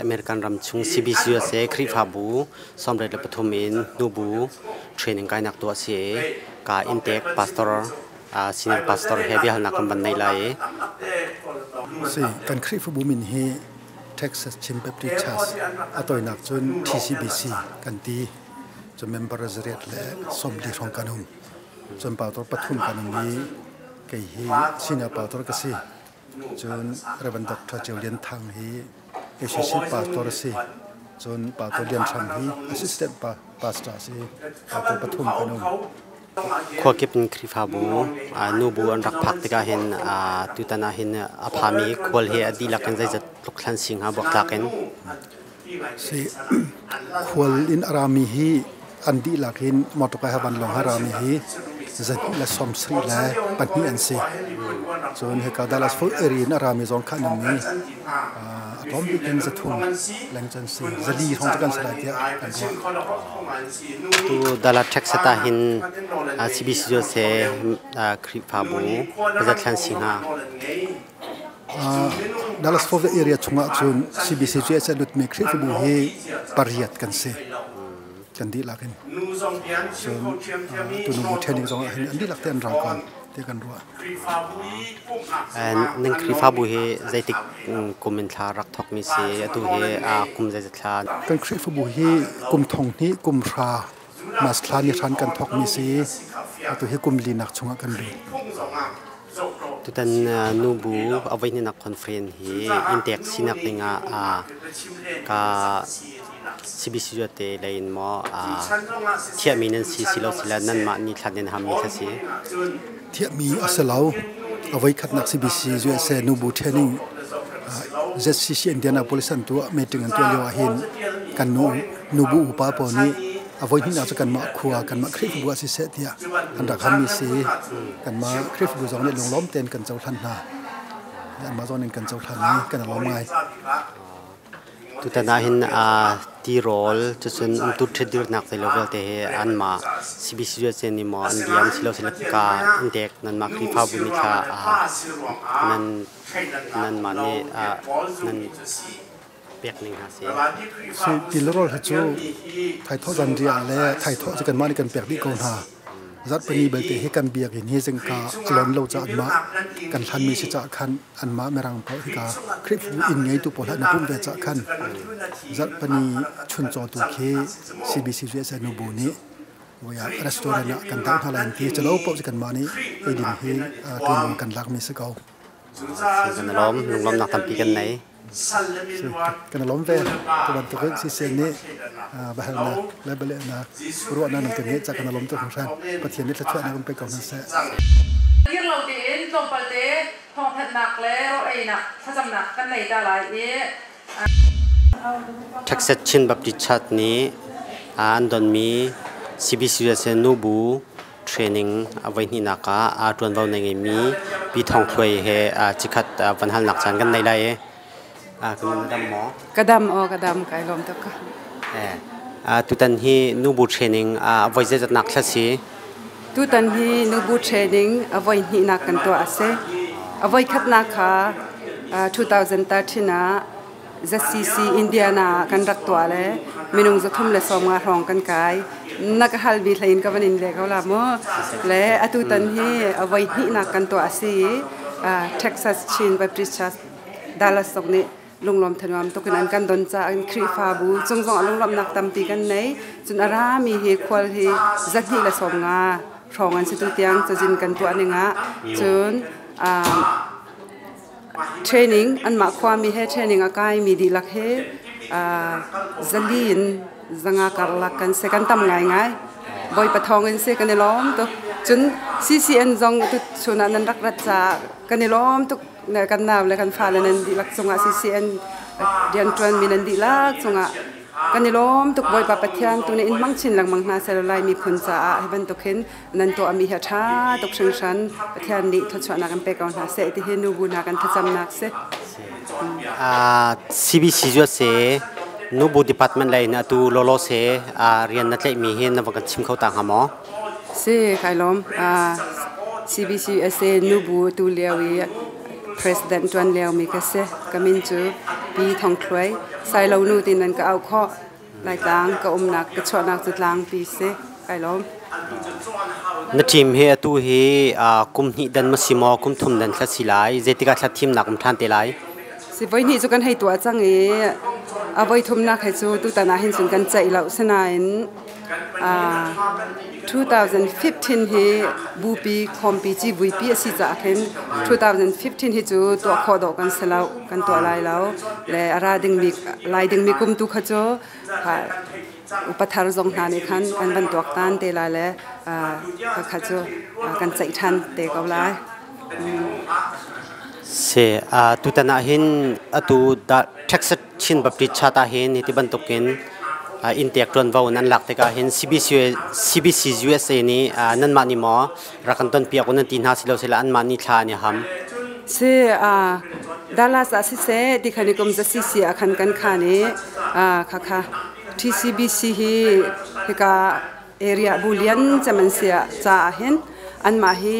American ram chung CBCUSA Khrihfabu 73 in nubu training kainak tuah si ka intake pastor senior pastor he biahalnak kan van nei lai. Si kan Khrihfabu min hi Texas Chin Baptist Church a toinak cun TCBC kan ti. Cu member zariat le 40 hrawng kan um. Cun pastor pathum kan um i kei hi senior pastor ka si. Cun Reverend Dr. Ceu Lian Thang hi ACC pastor a si. Cun Pastor Lian Hram hi assistant pastor a si. Pastor pathum kan um. Khuakip in Khrihfabu nubu an rak phak tikah hin tutan ah hin a phami khual hi a dihlak in zeizat tluk thlan si hnga buaktlak in? Si khual in a rami hi an dihlak in motorka he vanlawng he rami hi 272 an si. Cun hika Dallas Fort Erie in a rami zong kha an um i a tlawm bik in 300 leng cu an si. 400 hrawng cu kan si lai tiah kan ruah. Tu Dallas Texas ah hin CBC cu Khrihfabu pazat thlan si hnga. Dallas Fort Worth area chungah cun CBC cu a lutmi Khrihfabu hi pariat kan si. Kan dihlak in. Cun tunubu training zong ah hin an dihlak te an ra ko ti kan ruah. Nan Khrihfabu hi zeitik kum in thla rak thawkmi si? Atu hi kum zeizat thla? Kan Khrihfabu hi kum thong hnih kum hra mas thla ni hran kan thawkmi si. Atu hi kum linak chungah kan lut. Tutan nubu a voihnihnak conference hi inntek sinak dingah ka CBC te lei in maw thiahmi nan si si lo sila nanmah nih thlan in hammi kha si? Thiahmi a si lo. A voikhatnak CBC USA nubu training ZCC Indianapolis an tuah meeting an tuah lio ah hin kan nu nubu upa pawl nih a voihnihnak cu kanmah khua kanmah Khrihfabu ah siseh tiah an rak hammi si. Kanmah Khrihfabu zong nih lunglawm tein kan cohlan hna. Anmah zong nih kan cohlan i kan i lawm ngai. Tutan ah hin tirawl cucun umtu ṭhitdirnak zeilo vialte hi anmah CBC USA nih maw an liam silo sila ka an tek nanmah Khrihfabu nih kha nan nanmah nih nan pek ning hna si. Si tilrawl hi cu thaithawh zanriah le thaithawh cu kanmah nih kan pek dih ko hna. Zarhpini belte hi kan biakinn hi zingka a lon lo caah anmah kan hlanmi si caah khan anmah mirang paoh hika Khrihfabu inn ngeitu pawl na pumh ve caah khan zarhpini chuncaw tu khi CBC USA nubu nih voi ah restaurant ah kan dangh hna lai an ti. Culo paoh cu kanmah nih eidin hi ṭuanvo kan lakmi si ko. Kan i lawm, lunglawmnak tampi kan nei. Kan i lawm ve. Tu bantuk in CCN nih biahalnak le bialehnak ruahnak nan kan ngeih caah kan i lawm tuk hringhran. Pathian nih thluachuahnak in pe ko hna seh. Dir lo tein tlawmpal te thawngthanhnak le rawl einak thlacamnak kan nei ta lai i Texas Chin Baptist Church nih an donmi CBCUSA nubu training a voihnihnak ah aa ṭuanvo na ngeimi Pi Thawng Thluai he cikhat van halnak caan kan nei lai i kan dam maw? Ka dam aw, ka dam, kai lawm tuk. Tutan hi nubu training a voi zeizatnak thla si? Tutan hi nubu training a voi hnihnak kan tuah a si. A voi khatnak kha 2013 ah ZCC Indiana ah kan rak tuah le minung 350 hrawng kan kai. Na ka hal bi hlei in ka van in le ko la mu. Le atu tan hi a voi hnihnak kan tuah a si i Texas Chin Baptist Church Dallas zong nih lunglawm thanuam tukin an kan don caah in Khrihfabu cung zong ah lunglawmhnak tampi kan nei. Cun a rami hi khual hi 250 hrawng an si tu tiang cazin kan tuah ning ah cun Training anmah khuami he training a kaimi dihlak he 400 in 500 karlak kan si. Kan tam ngaingai. Bawipa thawng in si kan i lawm tuk. Cun CCN zong tuchun ah nan rak rat caah kan i lawm tuk. Kan nau le kan fale nan dihlak cungah CCN rianṭuanmi nan dihlak cungah kan i lawm tuk. Bawipa Pathian tu nih in hmang chin lengmang hna seh law Lai miphun caah hi bantuk hin nan tuahmi hi a ṭha tuk hringhran. Pathian nih thluachuahnak in pe ko hna seh ti hi nubu hna kan thlacamnak si. CBC cu a si. Nubu department lei in atu lawlaw se rian na tlaihmi hi na va kan chim kho ta hnga maw? Si, kai lawm. CBC USA nubu tu lio i president ṭuan lio mi ka si. Ka min cu Pi Thong Thluai, Sailo nu tin nan ka au khawh. Laitlang ka umnak ka chuahnak cu tlangpi si. Kai lawm. Na team hi atu hi kum hnih dan ma si maw kum thum dan thla si lai zeitikah thla thimnak um ṭhan te lai? Si voi hnih cu kan hei tuah cang i a voi thumnak he cu tutan ah hin cun kan ceih lo sinain 2015 hi bupi khawmpi civuipi a si caah khin 2015 hi cu tuah khawh dawh kan si lo kan tuah lai lo le a ra dingmi lai dingmi kum tu kha cu upa thar zong hna nih khan an van tuaktan te lai le kha cu kan ceih ṭhan te ko lai. Se tutan ah hin atu Texas Chin Baptist Church ah hin hiti bantukin inn tek ṭuanvo nan lak tikah hin CBC CBC USA nih nanmah nih maw rak kan tonpiak u nan ti hna silo sila anmah nih thla an i ham. Si Dallas ah siseh ti khan i kum za CC ah khan kan khan i khakha TCBC hi hika area bu lian cem an si caah hin anmah hi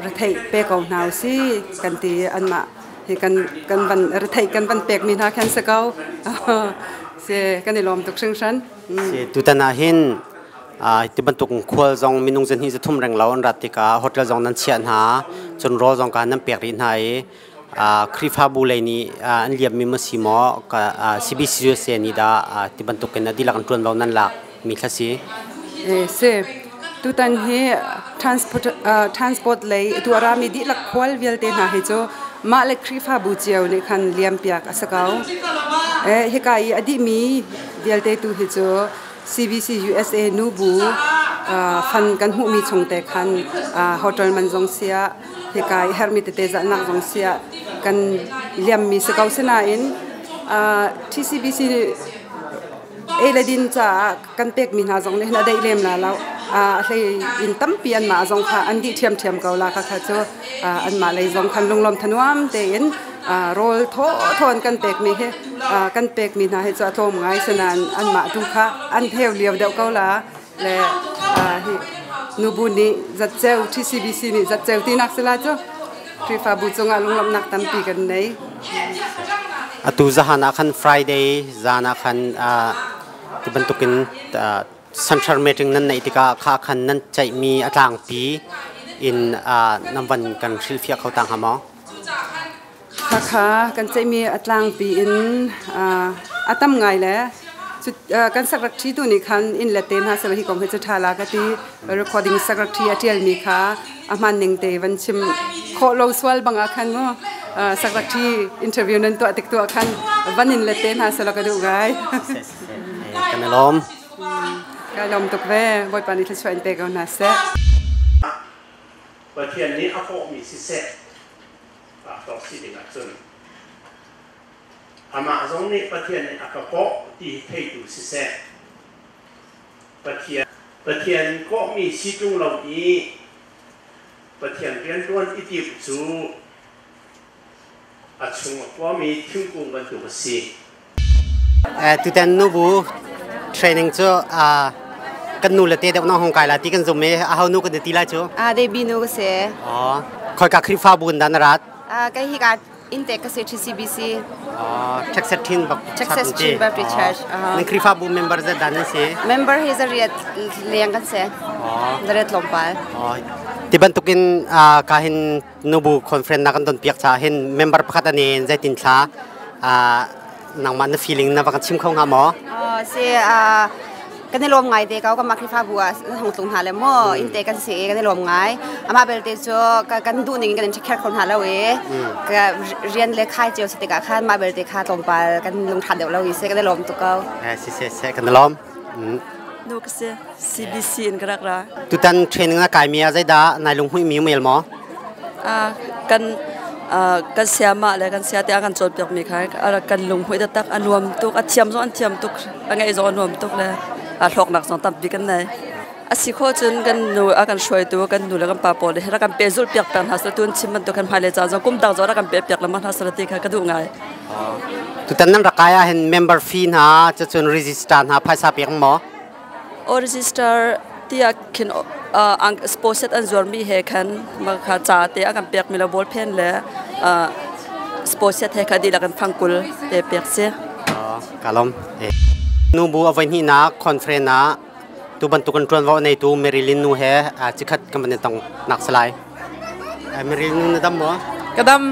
retheih pe ko hna usih kan ti anmah hi kan kan van retheih kan van pek mi hna khan si ko si kan i lawm tuk hringhran. Si tutan ah hin ti bantuk khual zong minung zan hi zathum reng lo an rat tikah hotel zong nan chiah hna cun rawl zong ka nan pek rih hna i Khrihfabu lei nih an liammi maw si maw CBC USA nih dah ti bantukin a dihlak in ṭuanvo nan lak mi kha si? Si. Tutan hi transport transport lei tu a rami dihlak khual vialte hna hi cu mah le Khrihfabu cio nih khan liampiak a si ko. Hika i a dihmi vialte tu hi cu CBC USA nubu fund kan hmuhmi chung te khan hotel man zong siah hika i herhmi tete zahnak zong siah kan liammi si ko sinain TCBC ei le din caah kan pekmi hna zong nih hin a deih lem la lo a hlei in tampi anmah zong kha an dih ṭhiamṭhiam ko la kha kha cu anmah lei zong khan lunglawm thanuam tein rawl thaw thawn kan pekmi hi kan pekmi hna hi cu a tlawm ngai sinain anmah tu kha an heu lio deuh ko la le hi nubu nih zatceu TCBC nih zatceu tinak si la cu Khrihfabu cungah lunglawmhnak tampi kan nei. Atu zahan ah khan Friday zan ah khan ti bantukin central meeting nan neih tikah kha khan nan ceihmi a tlangpi in nan van kan hrilhfiah kho ta hnga maw? Khakha kan ceihmi a tlangpi in a tam ngai le kan secretary tu nih khan inn le te hna sel hi kong hi cu ṭha la ka ti recording secretary a ṭialmi kha a hman ning te van chim khawh lo sual bang ah khan mu secretary interview nan tuah tik tuah khan van in le te hna sel ka duh ngai. Kan i lawm. Ka lawm tuk ve. Bawipa nih thluachuah in pe ko hna seh. Pathian nih a kawhmi siseh pastor si ding ahcun amah zong nih Pathian nih a ka kawh ti theitu siseh Pathian Pathian kawhmi si ṭung lo i Pathian rianṭuan i timh cu a chung a kuami thingkung bantuk a si. Tutan nubu training cu kan nu le te deuh na hong kai la ti kan zum i a ho nu kan ti lai cu? Debi nu ka si. Oh, khoi ka Khrihfabu in dah na rat? Kai hi ka inntek ka si TCBC. Oh, Texas Chin Baptist. Texas Chin Baptist Church. Nan Khrihfabu member zat dah nan si? Member hi zariat leng kan si. Oh. Zariat tlawmpal. Oh. Ti bantukin ka hin nubu conference na kan don piak cha hin member pakhat ani zeitin thla nangmah na feeling na va kan chim kho hnga maw? Si kan i lawm ngai te ko kan mah Khrihfabu ah hong tlung hna le mu in te kan si kan i lawm ngai amah belte cu kan duh ning in kan in kher kho hna lo i ka rian le khai cio si tikah khan mah belte kha tlawmpal kan lungtha deuh lo i si kan i lawm tuk ko. Si si si kan i lawm. Nu ka si CBC in ka rak ra. Tutan training na kai mi ah zeidah nai lunghmuih mi um el maw? Kan kan siamah le kan sia te a kan cawnpiak mi kha kan lunghmuih taktak a nuam tuk a thiam zong an thiam tuk a ngeih zong a nuam tuk le a hlawknak zong tampi kan nei a si kho cun kan nu a kan hruaitu kan nu le kan pa pawl he rak kan pe zulh piak peng hna seh tun chim bantuk kan hmailei ca zong kum dang zong rak kan pe piak lengmang hna seh ti kha ka duh ngai. Tutan nan rak kai ah hin member fee hna cucun register hna phaisa pek maw? O register tiah khin sport an zuarmi he khan ma kha ca te a kan pek mi le ball pen le. Paw siat he kha dihlak in fang 20 te pek si. Ka lawm. Nu bu a voi hnihnak conference ah tu bantuk in ṭuanvo neitu Marilyn nu he cikhat kan van i tong nak si lai. Marilyn nu na dam maw? Ka dam.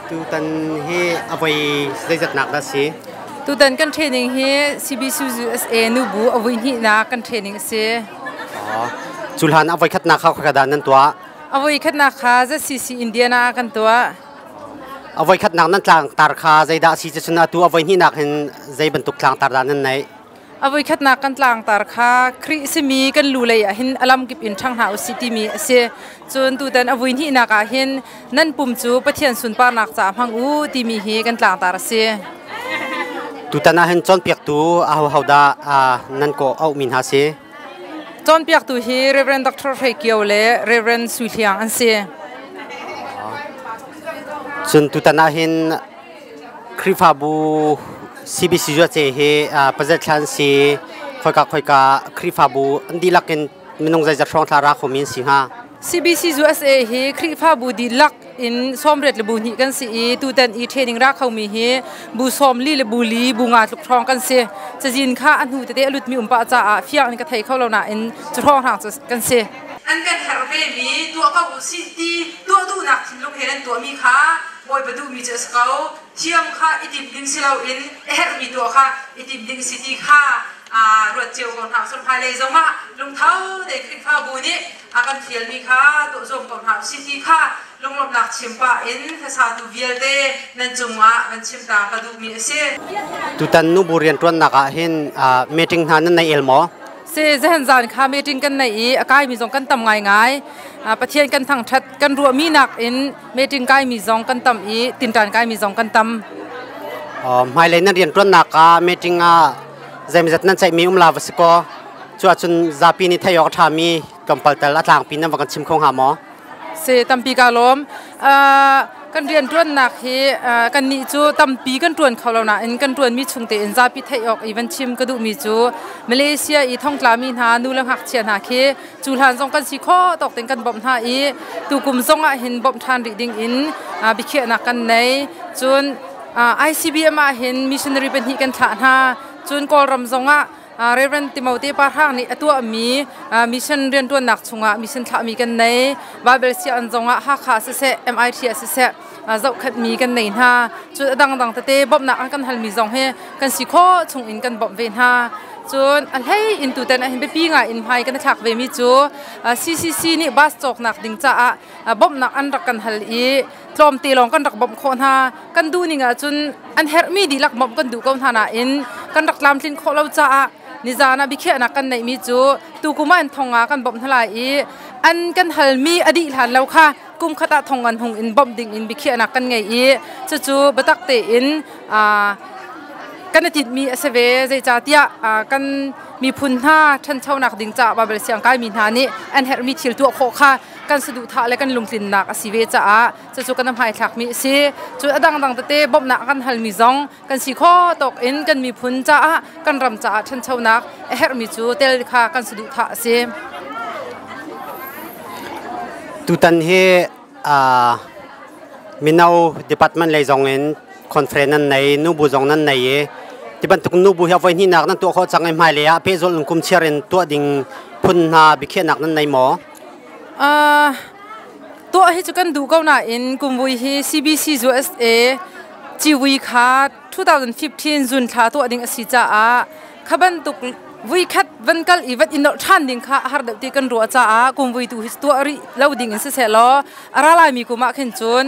Tutan hi a voi zeizatnak dah si? Tutan kan training hi CBCUSA nubu a voi hnihnak kan training a si. Cu hlan a voi khatnak kha khoika dah nan tuah? A voi khatnak kha ZCC Indiana ah kan tuah. A voi khatnak nan tlangtar kha zeidah a si cun atu a voi hnihnak hin zei bantuk tlangtar dah nan neih? A voikhatnak kan tlangtar kha Khrih simi kan lu lei ah hin a lamkip in ṭhang hna usih timi a si. Cun tutan a vui hnihnak ah hin nan pum cu Pathian sunparnak caah hmang u timi hi kan tlangtar a si. Tutan ah hin cawnpiaktu ahoho dah nan kawh auhmi hna si? Cawnpiaktu hi Reverend Dr. Hrei Kio le Reverend Sui Hliang an si. Cun tutan ah hin Khrihfabu CBC ce hi pazet thlan si khoika khoika Khrihfabu an dihlak in minung zeizat hrawng thla ra khomi an si hnga? CBC USA hi Khrihfabu dihlak in 82 le bu hnih kan si i tutan i training ra khomi hi bu 44 le bu li bu nga tluk hrawng kan si. Cazin kha a hnu tete a lutmi um pah caah fiang in ka thei kho lo nain cu hrawng hrang cu kan si. An kan herh vemi tuah ko usih ti tuah duhnak thinlung he nan tuahmi kha Bawipa duhmi cu a si ko. Thiam kha i tim ding si loin a herhmi tuah kha i tim ding si ti kha ruat cio ko hna usih. Hmailei zongah lungtho tein Khrihfabu nih a kan fialmi kha tuah zuam ko hna usih ti kha lunglawmhnak chim pah in hlasatu vialte nan cungah van chim ta ka duhmi a si. Tutan nubu rianṭuannak ah hin meeting hna nan nei el maw? Si zahan zan kha meeting kan nei i a kaimi zong kan tam ngaingai. Pathian kan thangṭhat kan ruahmi nakin meeting kaimi zong kan tam i tinṭan kaimi zong kan tam. Hmailei nan rianṭuannak ah meeting ah zeimazat nan ceihmi um la va si kaw cu ahcun zapi nih theih awk a ṭhami tlawmpal tal a tlangpi nan va kan chim kho hnga maw? Si tampi ka lawm. Kan rianṭuannak hi kannih cu tampi kan ṭuan kho lo nain kan ṭuanmi chung tein zapi theih awk i van chim ka duhmi cu Malaysia i thongtlami hna nu le ngakchia hna khi cu hlan zong kan si khawh tawk tein kan bawmh hna i tukum zong ah hin bawmh ṭhan rih ding in biakhiahnak kan nei. Cun ICBM ah hin missionary pahnih kan thlah hna. Cun Kawlram zong ah Reverend Timote Parhang nih a tuahmi mission rianṭuannak chungah mission thlahmi kan nei. Bible sianginn zongah Hakha siseh, MIT ah siseh zohkhenhmi kan nei hna. Cun a dangdang tete bawmhnak an kan halmi zong hi kan si khawh chungin kan bawmh ve hna. Cun a hlei in tutan ah hin biapi ngai in hmai kan i thlak vemi cu CCC nih bus cawknak ding caah bawmhnak an rak kan hal i tlawmte lawng kan rak bawmh khawh hna. Kan duh ning ahcun an herhmi dihlak bawmh kan duh ko hna nain kan rak tlamtlin khawh lo caah nizan ah biakhiahnak kan neihmi cu tukum ah an thong ah kan bawmh hna lai i an kan halmi a dih hlan lo kha kum khat ah thong an hung in bawmh ding in biakhiahnak kan ngei i cucu biatak tein kan i tinhmi a si ve. Zeicahtiah kan miphun hna ṭhanchonak ding caah Baibal siang kaimi hna nih an herhmi thil tuah khawh kha kan saduhthah le kan lungtlinnak a si ve caah cucu kan hmaithlakmi a si. Cun a dangdang tete bawmhnak a kan halmi zong kan si khawh tawk in kan miphun caah kan ram caah ṭhanchonak a herhmi cu tel kha kan saduhthah a si. Tutan hi mino department lei zong in conference nan nei, nubu zong nan nei i ti bantuk nubu hi a voi hnihnak nan tuah khawh cang i hmailei ah pehzulh in kum chiar in tuah ding phun hna biakhiahnak nan nei maw? Tuah hi cu kan duh ko nain kumvui hi CBC USA civui kha 2015 June thla tuah ding a si caah kha bantuk vui khat van kal i van i nolh ṭhan ding kha a har deuh ti kan ruah caah kumvui tu hi tuah rih lo ding in siseh law a ra laimi kum ah khin cun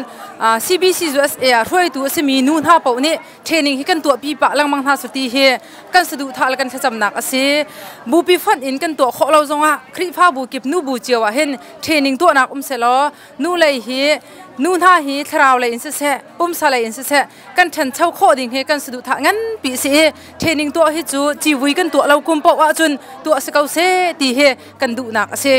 CBC USA ah hruaitu a simi nu hna paoh nih training hi kan tuahpi pah lengmang hna su ti hi kan saduhthah le kan thlacamnak a si. Bupi fonh in kan tuah khawh lo zongah Khrihfabu kip nu bu cio ah hin training tuahnak um selaw nu lei hi nu hna hi thlarau lei in siseh pumsa lei in siseh kan ṭhancho khawh ding hi kan saduhthah nganpi si i training tuah hi cu civui kan tuah lo kum paoh ahcun tuah si ko seh ti hi kan duhnak a si.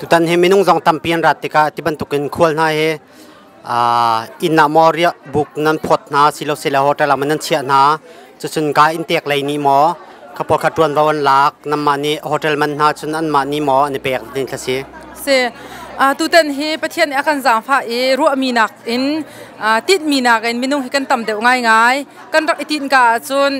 Tutan hi minung zong tampi an rat tikah ti bantukin khual hna hi inn ah maw riah buk nan phawt hna silo sila hotel ah nan chiah hna cucun ka inn tek lei nih maw kha pawl kha ṭuanvo an lak nanmah nih hotel man hna cun anmah nih maw an i pek ding kha si. Si tutan hi Pathian nih a kan zaangfah i ruahmi nak in tinhmi nak in minung hi kan tam deuh ngaingai. Kan rak i tinh ka ahcun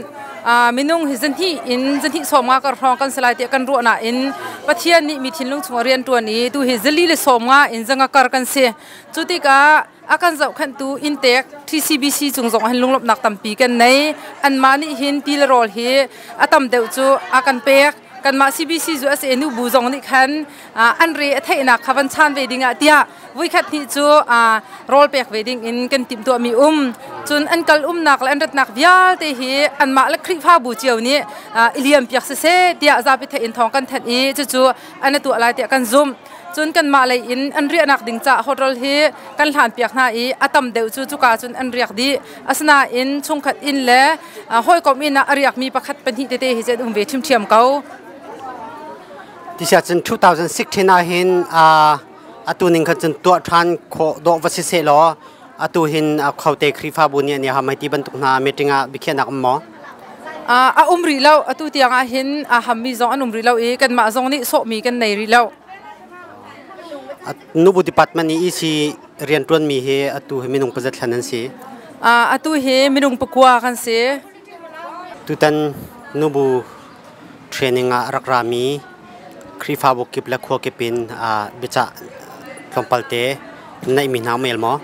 minung hi zahnih in zahnih 50 kar hrawng kan si lai tiah kan ruah nain Pathian nih mi thinlung chung a rian ṭuan i tu hi 430 in 500 kar kan si. Cu tikah a kan zohkhenhtu inntek TCBC cung zong hin lunglawmhnak tampi kan nei. Anmah nih hin ti le rawl hi a tam deuh cu a kan pek. Kanmah CBC cu a si nu bu zong nih khan an re a theihnak kha van chan ve ding ah tiah vuikhat hnih cu rawl pek ve ding in kan timhtuahmi um. Cun an kal umnak le an ratnak vialte hi anmah le Khrihfabu cio nih i liam piak siseh tiah zapi theih in thawng kan thanh i cucu an tuah lai tiah kan zumh. Cun kanmah lei in an riahnak ding ca hotel hi kan hlanpiak hna i a tam deuh cu cuka cun an riak dih. Asinain chungkhat inn le hawikom inn ah a riakmi pakhat pahnih tete hi cu an um ve ṭhiamṭhiam ko. Tisia cun 2016 ah hin atu ning khan cun tuah ṭhan khawh dawh va si seh law atu hin khote Khrihfabu nih an i ham hei ti bantuk hna meeting ah biakhiahnak um maw? A um rih lo. Atu tiang ah hin a hammi zong an um rih lo i kanmah zong nih sawhmi kan nei rih lo. Nubu department i EC rianṭuanmi hi atu hi minung pazat thlan an si. Atu hi minung 9 kan si. Tutan nubu training ah rak rami Khrihfabu kip le khua kip in biacah tlawmpal te neihmi hna um el maw?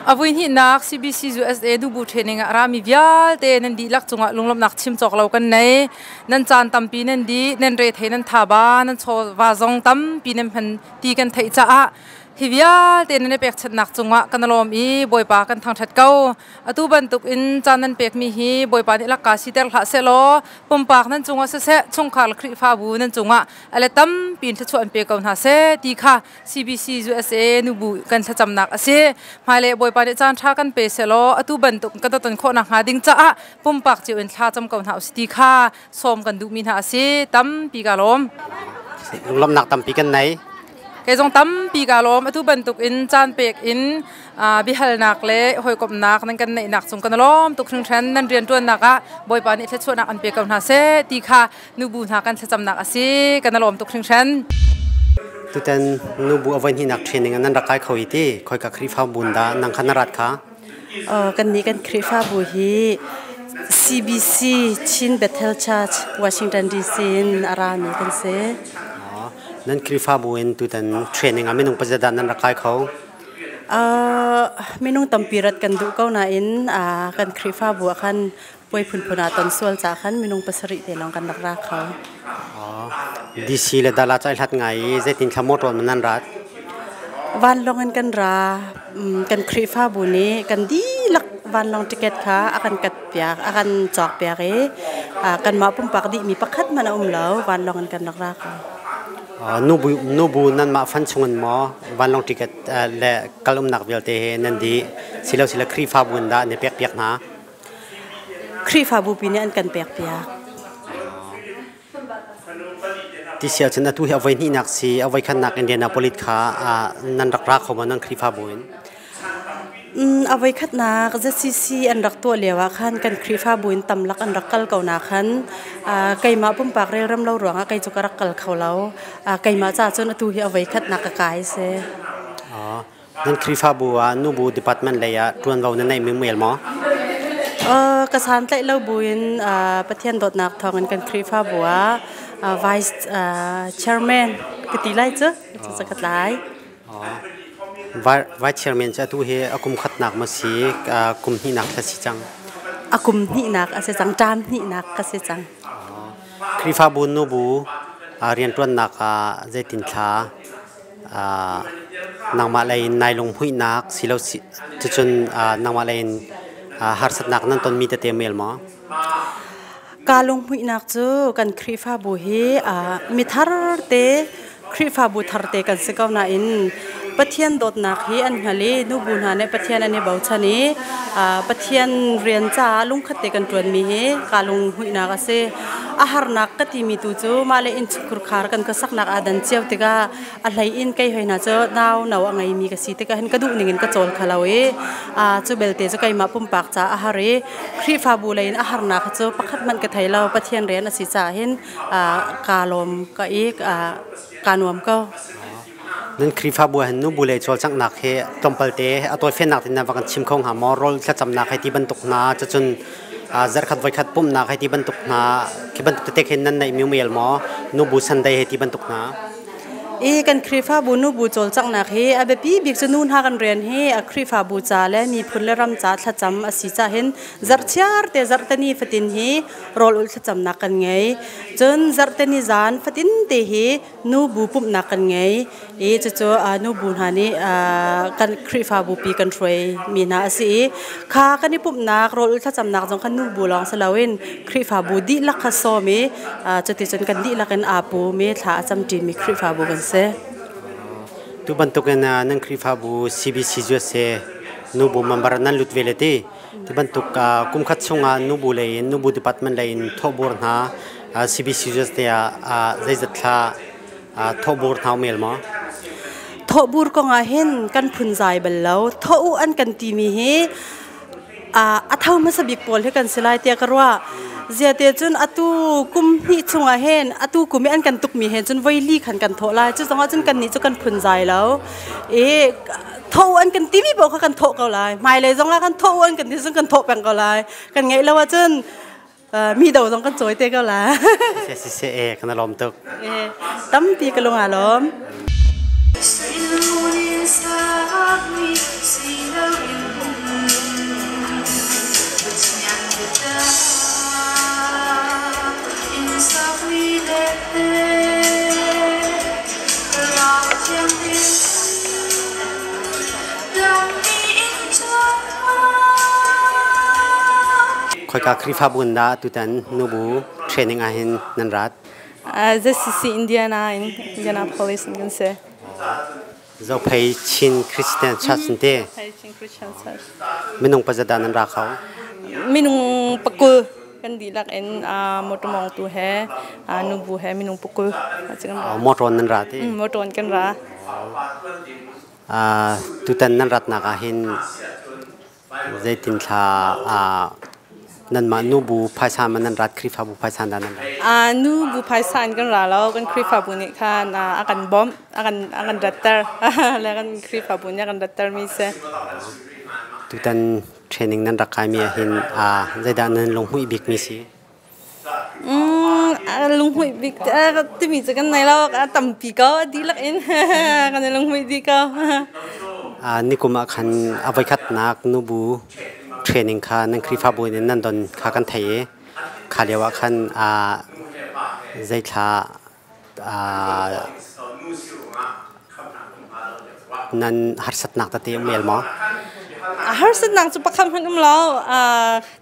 A vuihnihnak CBC USA nubu training ah rami vialte nan dihlak cungah lunglawmhnak chim cawk lo kan nei. Nan caan tampi nan di, nan rethei nan thaba, nan chawva zong tampi nan hman ti kan theih caah hi vialte nan i pekchanhnak cungah kan lawm i Bawipa kan thangṭhat ko. Atu bantuk in caan nan pekmi hi Bawipa nih lakka siter hlah sehlaw pumpak nan cungah siseh, chungkhar le Khrihfabu nan cungah a let tampi in thluachuah an pe ko hna seh ti kha CBC USA nubu kan thlacamnak a si. Hmailei Bawipa nih caan ṭha kan pe sehlaw atu bantuk kan ton khawh nakhnga ding caah pumpak cio in thla cam ko hna usih ti kha sawm kan duhmi hna a si. Tampi ka lawm. Lunglawmhnak tampi kan nei. Kei zong tampi ka lawm. Atu bantuk in caan pek in biahalnak le hawikomhnak nan kan neihnak cung kan lawm tuk hringhran. Nan rianṭuannak ah Bawipa nih thluachuahnak an pe ko hna seh ti kha nubu hna kan thlacamnak a si. Kan lawm tuk hringhran. Tutan nubu a voihnihnak training nan rak kai kho i ti khoika Khrihfabu dah nang kha na rat kha? Kannih kan Khrihfabu hi CBC Chin Bethel Church Washington DC in a rami kan si. Nan Khrihfabu in tutan training ah minung pazat dah nan rak kai kho? Minung tampi rat kan duh ko nain kan Khrihfabu ah khan puai phunphun ah ton sual ca khan minung 7 te lawng kan rak ra kho. DC le Dala ca hlat ngai i zeitin thla motor man nan rat? Vanlawng in kan ra. Kan Khrihfabu nih kan dihlak vanlawng ticket kha a kan kat piak, a kan cawk piak i kanmah pumpak dihmi pakhat hmanh a um lo, vanlawng in kan rak ra ko. Nubu nanmah fan chungin maw vanlawng ticket le kal umnak vialte he nan dih silo sila Khrihfabu in dah na pek piak hna? Khrihfabu pi nih an kan pek piak. Ti si ahcun atu hi a voi hnihnak si a voi khatnak Indianapolis kha nan rak ra kho maw nan Khrihfabu in? A voi khatnak ZCC an rak tuah lio ah khan kan Khrihfabu in tamlak an rak kal ko na khan keimah pumpak relrem lo ruangah kei cu ka rak kal kho lo. Keimah ca cun atu hi a voi khatnak ka kai si. Nan Khrihfabu ah nubu department lei ah ṭuanvo na neihmi muel maw? Ka santlaih lo buin Pathian dawtnak thawngin kan Khrihfabu ah Vice Chairman ka ti lai cu cu ka tlai. Vice Chairman cu atu hi a kum khatnak ma si kum hnihnak thla si cang? A kum hnihnak a si cang, ṭam hnihnak ka si cang. Khrihfabu nubu rianṭuannak ah zeitin thla nangmah lei in nai lunghmuihnak silo cucun nangmah lei in harsatnak nan tonmi tete mel maw? Ka lunghmuihnak cu kan Khrihfabu hi mithar te Khrihfabu thar te kan si ko nain Pathian dawtnak hi an hngal i nubu hna nih Pathian an i bochan i Pathian rian caah lungkhat te kan ṭuanmi hi kaa lunghmuihnak a si. A harnak ka timi tu cu mah le innchungkhar khar kan khuasaknak aa dan cio tikah a hlei in kei hoi hna cu nau no a ngeimi ka si tikah hin ka duh ning in ka cawl kho lo i cu belte cu keimah pumpak caah a har i Khrihfabu lei in a harnak cu pakhat hmanh ka thei lo. Pathian rian a si caah hin kaa lawm ka i kaa nuam ko. Nan Khrihfabu ah hin nubu lei cawlcanghnak hi tlawmpal te a tawifiannak tin na va kan chim kho hnga maw? Rawl thlacamnak hei ti bantuk hna, cucun zarhkhat voikhat pumhnak hei ti bantuk hna, khi bantuk tete khin nan neihmi um el maw? Nubu Sunday hei ti bantuk hna. I kan Khrihfabu nubu cawlcanghnak hi a biapi bik cu nu hna kan rian hi a Khrihfabu ca le miphun le ram ca thlacam a si cah hin zarhchiar te zarhteni fatin hi rawl ulh thlacamnak kan ngei. Cun zarhteni zan fatin te hi nubu pumhnak kan ngei i cucu nubu hna nih kan Khrihfabu pi kan hruai mi hna a si i kha kan i pumhnak rawl thlacamnak zong kha nubu lawng si loin Khrihfabu dihlak kha sawm i cuticun kan dihlak in aa pum i thla a camṭi mi Khrihfabu kan si. Tu bantukin nan Khrihfabu CBC USA nubu member nan lut ve le ti ti bantuk kumkhat chungah nubu lei in nubu department lei in thawhbur hna CBC te ah zeizat thla thawhbur hna mel maw? Thawhbur kong ah hin kan phunzai bal lo. Thawh u an kan timi hi a tho hmasa bik pawl hi kan si lai tiah ka ruah. Ziate cun atu kum hnih chungah hin atu kum i an kan tukmi he cun voi li khan kan thawh lai. Cu zongah cun kannih cu kan phunzai lo. I tho an kan timi paoh kha kan thawh ko lai. Hmailei zongah kan thawh an kan ti cun kan thawh peng ko lai. Kan ngeih lo ahcun mi do zong kan cawi te ko la. Si si e kan lawm tuk. Tampi ka lung aa lawm. Khoika Khrihfabu in dah tutan nubu training ah hin nan rat? ZCC Indiana in Indianapolis in kan si. Zophei Chin Christian Church in te. Zophei Chin Christian Church. Minung pazat dah nan ra kho? Minung pakul kan dihlak in motor mongtu he nubu he minung pakul. Motor nan ra te? Motor kan ra. Tutan nan ratnak ah hin zeitin thla nanmah nubu phaisa ma nan rat Khrihfabu phaisa dah nan rat? Nubu phaisa in kan ra lo kan Khrihfabu nih khan a kan bawmh a kan ratter le kan Khrihfabu nih a kan ratter mi si. Tutan training nan rak kaimi ah hin zeidah nan lunghmuih bik mi si? Lunghmuih bik timi cu kan nei lo a tampi ko a dihlak in kan i lunghmuih dih ko. Nikum ah khan a voikhatnak nubu training kha nan Khrihfabu in nan don kha kan thei i kha lio ah khan zeithla Nan harsatnak tete um el maw? Harsatnak cu pakhat hmanh um lo.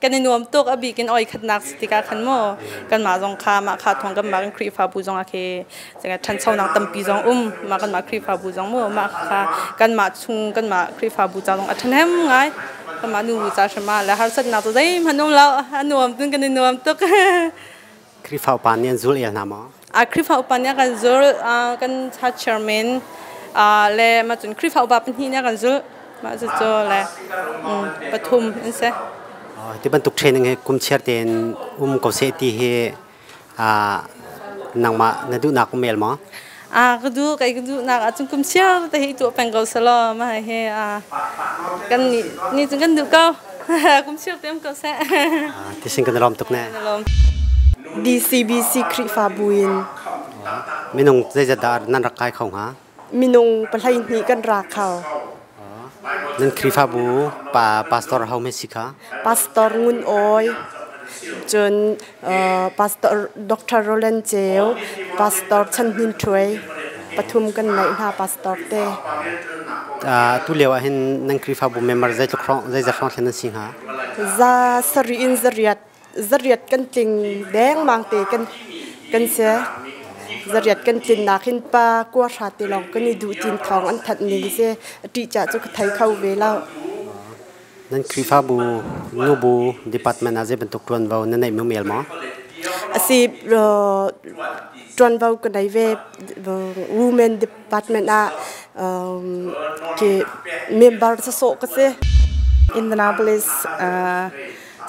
Kan i nuam tuk a bik in oi khatnak si tikah khan mu kanmah zong kha mah kha thawng kanmah kan Khrihfabu zong ah khi ṭhanchonak tampi zong um mah kanmah Khrihfabu zong mu mah kha kanmah chung kanmah Khrihfabu ca zong a ṭhahnem ngai kanmah nu ca hrim ah le harsatnak cu zeihmanh um lo a nuam tun kan i nuam tuk. Khrihfa upa nih an zul el hna maw? Khrihfa upa nih a kan zul kan church chairman le mah cun Khrihfa upa pahnih nih a kan zulh mah cucu le pathum an si. Ti bantuk training hi kum chiar tein um ko seh ti hi nangmah na duhnak um el maw? Ka duh kai ka duhnak ahcun kum chiar te hi tuah peng ko selaw mah hi kan nih ni cun kan duh ko. Kum chiar te um ko seh. Tisin kan lawm tuk ne. DCBC Khrihfabu in Minung zeizat dah nan rak kai kho hnga? Minung pahlei hnih kan ra kho. Nan Khrihfabu pa pastor ho me si kha? Pastor Ngun Awi, cun Pastor Dr. Roland Ceu, Pastor Chan Hnin Ṭhuai, pathum kan neih hna pastor te. Tu lio ah hin nan Khrihfabu member zeitluk hrawng zeizat hrawng thlen nan si hnga? Za sarih in zariat zariat kan tling dengmang te kan kan si. Zariat kan tlinnak hin pa kua hra te lawng kan i duh tin thawng an thanh ning si. Ṭih ca cu ka thei kho ve lo. Nan Khrihfabu nubu department ah zei bantuk ṭuanvo na neih mel maw? Asi ṭuanvo ka nei ve. Women department ah ke member sawsawh ka si. Indianapolis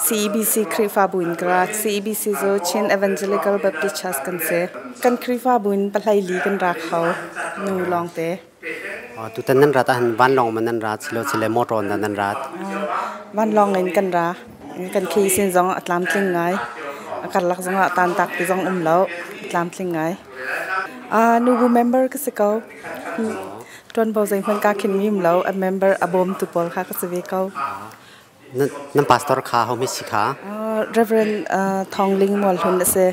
CEBC Khrihfabu in ka ra. CEBC cu Chin Evangelical Baptist Church kan si. Kan Khrihfabu in pahlei li kan ra kho nu lawngte. Tutan nan rat ahhin vanlawng ma nan rat silocile motor in dah nan rat? Vanlawng in kan ra. Kan khi sin zong a tlamtling ngai. A karlak zong ah tantak ti zong um lo. A tlamtling ngai. Nubu member ka si ko. Ṭuanvo zeihmanh kaa khin mi um lo. A member a bawmtu pawl kha ka si ve ko. Nan pastor kha homi si kha? Reverend Thawng Ling Mualhlun a si.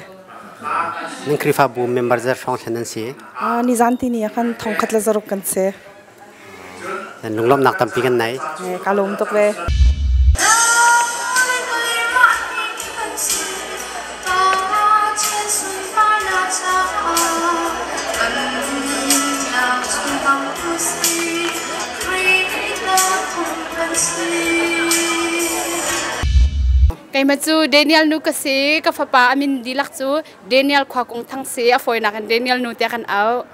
Nan Khrihfabu member zat hrawng thlen nan si? Nizan tini ah khan 1600 kan si. Nan lunglawmhnak tampi kan nei. Ka lawm tuk ve. Keimah cu Daniel nu ka si. Ka fapa a min dihlak cu Daniel Khua Kung Thang si. A fawinak in Daniel nu tiah kan auh.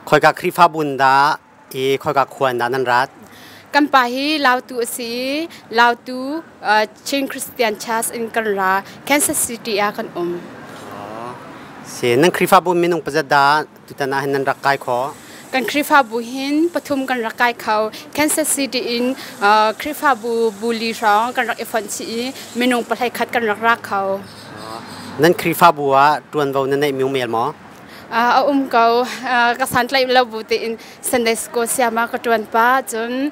Khoika Khrihfabu in dah i khoika khua in dah nan rat? Kan pa hi Lautu a si. Lautu Chin Christian Church in kan ra. Kansas City ah kan um. Si nan Khrihfabu minung pazat dah tutan ah hin nan rak kai kho? Kan Khrihfabu hin pathum kan rak kai kho. Kansas City in Khrihfabu buli hrawng kan rak i fonh chih i minung pahlei khat kan rak ra kho. Nan Khrihfabu ah ṭuanvo na neih mi um el maw? A um ko. Ka santlaih lo bu tein Sunday School siama ka ṭuan pa cun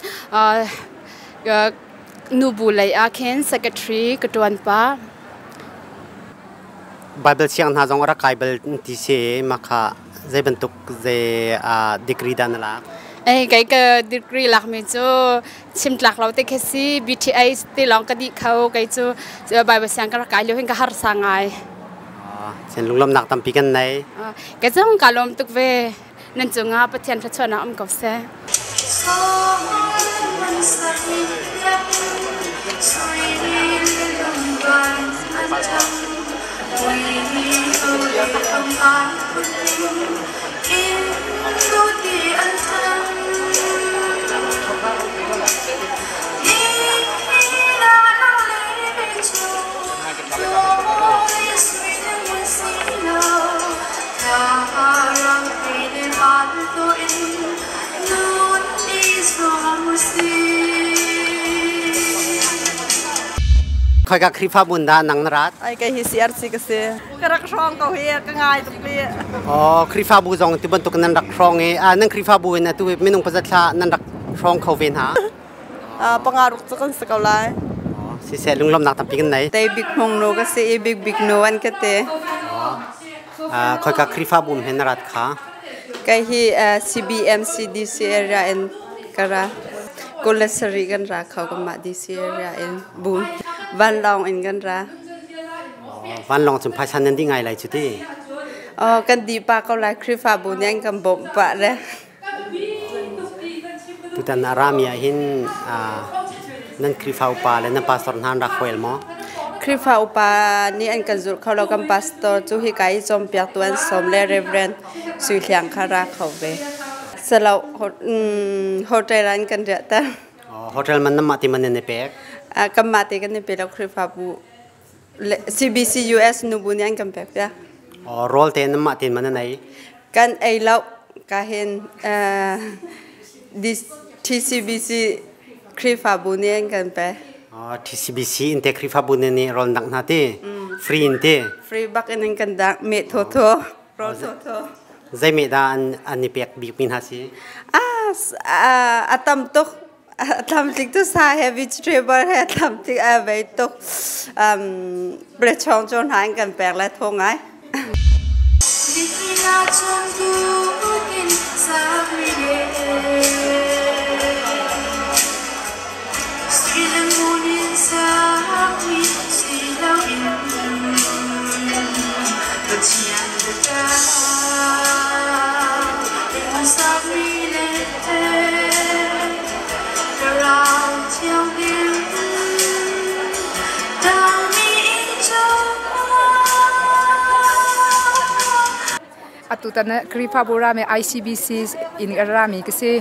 nubu lei ah khin secretary ka ṭuan pa. Bible siang hna zong a rak kai bal ti si mah kha zei bantuk zei degree dah na lak? Ei kei ka degree lak mi cu chim tlak lo te khi si BTA ti lawng ka dih kho kei cu Bible siang ka rak kai lio hin ka harsa ngai. Sen lunglawmhnak tampi kan nei. Ke zong ka lawm tuk ve. Nan cungah Pathian thluachuahnak um ko seh. Khoika Khrihfabu in dah nang na rat? Ai kei hi CRC ka si. Ka rak hrawng ko hi ka ngai tuk li. Oh, Khrihfabu zong ti bantuk nan rak hrawng i nan Khrihfabu in atu minung pazat thla nan rak hrawng kho ve hna. Panga ruk cu kan si ko lai. Siseh lunglawmhnak tampi kan nei. Tei bik hmung nu ka si i bik bik nu an ka ti. Khoika Khrihfabu he na rat kha? Kai hi CBMC DC area in ka ra. Kulasari kan ra kho ka mah DC area in bu vanlawng in kan ra. Vanlawng cun phaisa nan di ngai lai cu ti. Oh, kan di pa ko lai Khrihfabu nih an kan bawmh pah le. Tutan a rami ah hin nan Khrihfa upa le nan pastor hna an rak huel maw? Khrihfa upa nih an kan zulh kho lo kan pastor cu hika i cawnpiaktu an sawm le Reverend Sui Hliang kha ra kho ve. Salo hotel an kan riahter. Hotel man nan mah ti man nan i pek? Kanmah te kan i pe lo Khrihfabu CBC US nubu nih an kan pek piak. Rawl te nan mah tein man nan ei? Kan ei lo ka hin TCBC Khrihfabu nih an kan pe. TCBC in te Khrihfabu nih nih rawl nak hna ti? Free in ti? Free bak in an kan dak me tho tho rawl tho tho. Zei me dah an i pek bik mi hna si? Ah a tam tuk Tlamtling tu sa he vegetable he tlamtling a vei tuk. Brechong cu hna in kan pek le tho ngai. Atutan Khrihfabu rami ICBC in a rami ka si.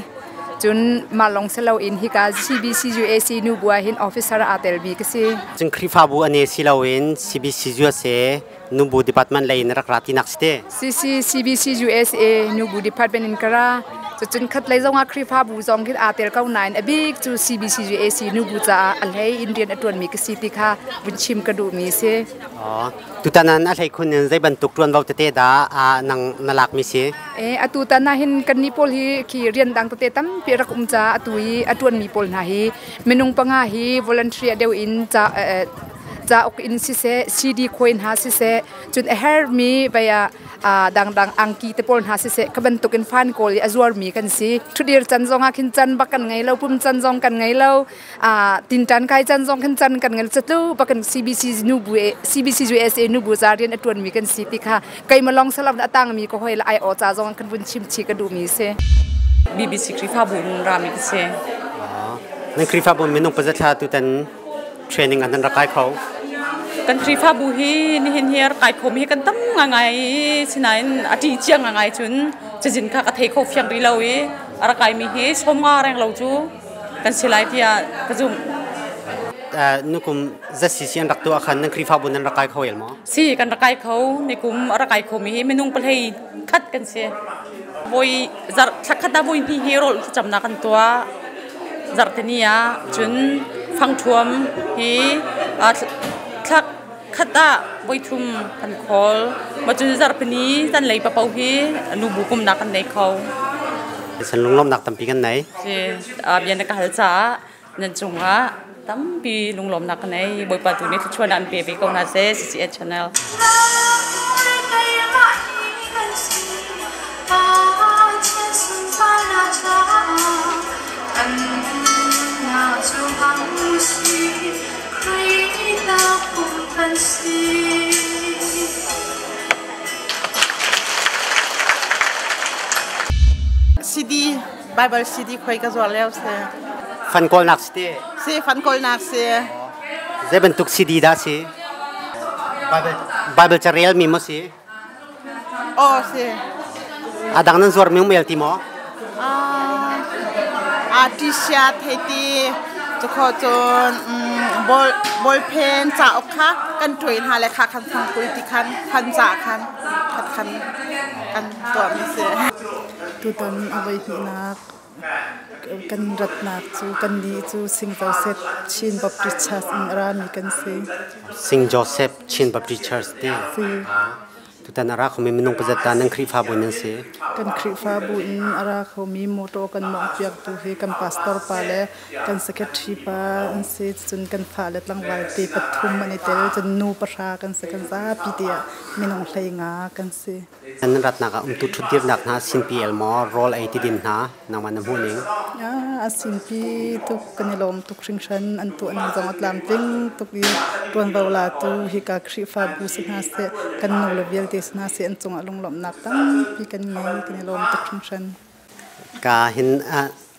Cun mah lawng si loin hika CBC UAC nubu ah hin officer aa telmi ka si. Cun Khrihfabu ane si loin CBC USA nubu department lei in rak ra tinak si te. CC CBC USA nubu department in ka ra. Cucun khat lei zongah Khrihfabu zong hin aa tel ko nain a bik cu CBC UAC nubu caah a hlei in rian a ṭuanmi ka si ti kha vun chim ka duhmi si. Tutan ah a hleikhun in zei bantuk ṭuanvo tete dah nang na lakmi si? Atutan ah hin kannih pawl hi khi rian dang tete tampi rak um caah atu i a ṭuanmi pawl hna hi minung panga hi volunteer deuh in ca cauk in siseh CD khuai hna siseh cun a hermi vei ah dangdang angki te pawl hna siseh kha bantukin fan kawl i a zuarmi kan si. Ṭhudir can zong ah khin can bak kan ngei lo, pum can zong kan ngei lo. Tinṭan kai can zong khan can kan ngel chatlu bakan CBC nu bu CBC USA nu bu za rian a ṭuan mi kan si ti kha keima long salam atang mi ko hoi la ai o cha zong kan vun chim chi ka du mi si. BBC Khrihfabu in rami ka si. Nan Khrihfabu minung pazathla tutan training an rak kai kho. Kan Khrihfabu hi nihin hi rak kai kho mi hi kan tam ngai sinain a ṭi chiang ngai cun cazin kha ka thei kho fiang rih lo i a rak kai mi hi som nga reng lo cu kan si lai tiah ka zumh. Nukum ZCC an rak tuah khan nan Khrihfabu nan rak kai kho el maw? Si kan rak kai kho. Nikum a rak kai kho mi hi minung palhei khat kan si. Voi zarh thlakhat ah voi hnih hi rawl thlacamnak kan tuah. Zarhteni ah cun fangṭhuam hi thlak khat ah voi thum kan khawl. Ma cun zarhpini zanlei papo hi nubu pumnak kan nei kho. San lunglawmnak tampi kan nei. Si bia na ka hal caah nan cungah tampi lunglawmnak ka nei. Bawipa tu nih thluachuah an pe ve ko hna seh CCA channel. CD Bible CD khoi ka zuar lio si. Fan kawlnak si te. Si fan kawlnak si. Zei bantuk CD dah si? Bible Bible carel mi maw si? Aw si. A dang nan zuar mi um el ti maw? Ah t-shirt hei ti cukho cun ball ballpen cauk kha kan ṭuai hna le kha khan fangkul ti khan khan ca khan khat khan kan tuah mi si. Tutan a voi hnihnak kan ratnak cu kannih cu Sing Joseph Chin Baptist Church in a rami kan si. Sing Joseph Chin Baptist Church te. Si. Tutan a ra khomi minung pazat ta nan Khrihfabu nan si. Kan Khrihfabu in a ra khomi motor kan mawngh piaktu hi kan pastor pa le kan secretary pa an si. Cun kan fale tlangval te pathum an i tel. Cun nu pahra kan si. Kan zapi tiah minung hlei nga kan si. Nan ratnak ah umtu ṭhutdirnak hna sinpi el maw rawl ei ti din hna nangmah na hmuh ning? A sinpi tuk kan i lawm tuk hringhran an tuah ning zong a tlamtling tuk i ṭuanvo latu hika Khrihfabu si hna seh kan nu le vialte si hna seh an cungah lunglawmhnak tampi kan ngei kan i lawm tuk hringhran. Ka hin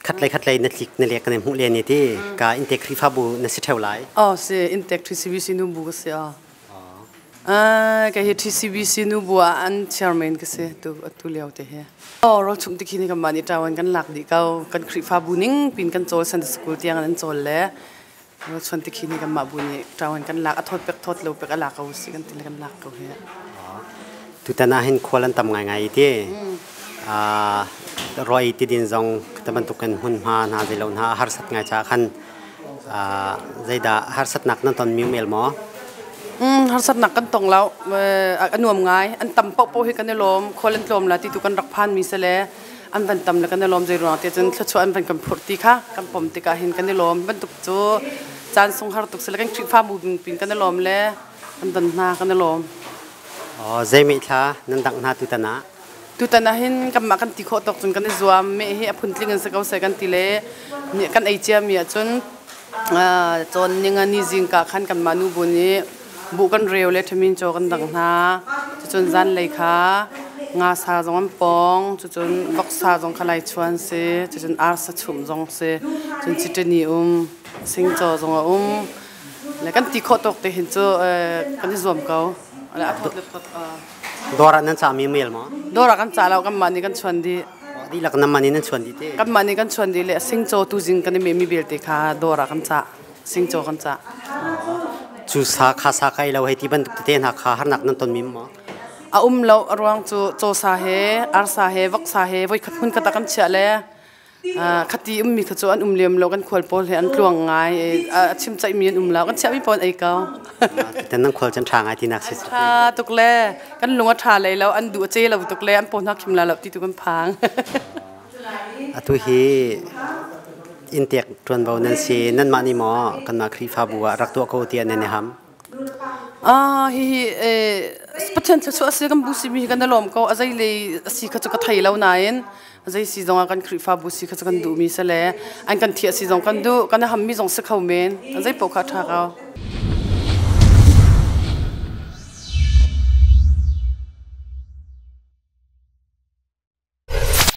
khatlei khatlei na tlik na lek kan hmuh len i ti ka inte Khrihfabu na si ṭheo lai. Oh si inte TCBC nu bu ka si ah. Ka hi TCBC nubu ah an chairman ka si tu atu lio te hi. Oh ro chung ti khi ni kan mah nih ṭawan kan lak dih ko. Kan Khrihfabu ning pin kan cawl Sunday school tiang an cawl le ro chuan ti khi ni kan mah bu nih ṭawan kan lak a thawt pek thawt lo pek a lak ko si kan ti le kan lak ko hi. Tutan ah hin khual an tam ngaingai ti. Roi ti din zong ta bantuk kan hmunhma hna zeilo hna harsat ngai cha khan Zeidah harsatnak nan ton mi um el maw? Harsatnak kan tong lo. A nuam ngai. An tam paohpaoh hi kan i lawm. Khual an tlawm la ti tu kan rak phan mi si le an van tam le kan i lawm zei ruang ti cun thluachuah an van kan phurh ti kha kan pom tikah hin kan i lawm. Bantuk cu caan sung har tuk si le kan Khrihfabu pin kan i lawm le kan don hna kan i lawm. Zei mei thla nan dangh hna tutan ah? Tutan ah hin kanmah kan ti khawh tawk cun kan i zuam. Meh hi a phuntling in si ko seh kan ti le kan ei ciami ahcun cawn ning ah ni zingka khan kanmah nubu nih buh kan reu le ṭhamin caw kan dang hna. Cucun zanlei kha nga sa zong an pawng, cucun voksa zong kha lai chuan si, cucun arsa chumh zong si, cun citani um, singcaw zong a um. Le kan ti khawh tawk te hin cu kan i zuam ko. A thawt le thawt. Dawr ah nan cahmi mail maw? Dawr ah kan cah lo, kanmah nih kan chuan dih. Dihlak namah nih nan chuan dih te? Kanmah nih kan chuan dih le singcaw tuzing kan i mehmi vialte kha dawr ah kan cah. Singcaw kan cah. Cu sa kha sa kai lo hei ti bantuk tete hna kha harnak nan tonmi maw? A um lo, a ruang cu cawsa he, arsa he, voksa he voikhat hmun khat ah kan chiah le khati ummi kha cu an um lem lo. Kan khual pawl he an tluang ngai, a chim caihmi an um lo, kan chiahmi pawl an ei ko. Tan nan khual cun ṭha ngai tinak si. Ṭha tuk le kan lung a ṭha lei lo, an duh a ce lo tuk le an paw hna khim la lo ti tu kan phang. Atu hi inntek ṭuanvo nan si, nanmah nih maw kanmah Khrihfabu ah rak tuah ko tiah nan i ham? Ah, hihi Pathian thluachuah a si. Kan bu simi hi kan i lawm ko. A zei lei a si kha cu ka thei lo nain a zei si zong ah kan Khrihfabu si kha cu kan duhmi si le an kan thiah si zong kan duh, kan i hammi zong si kho men. A zei paoh kha a ṭha ko.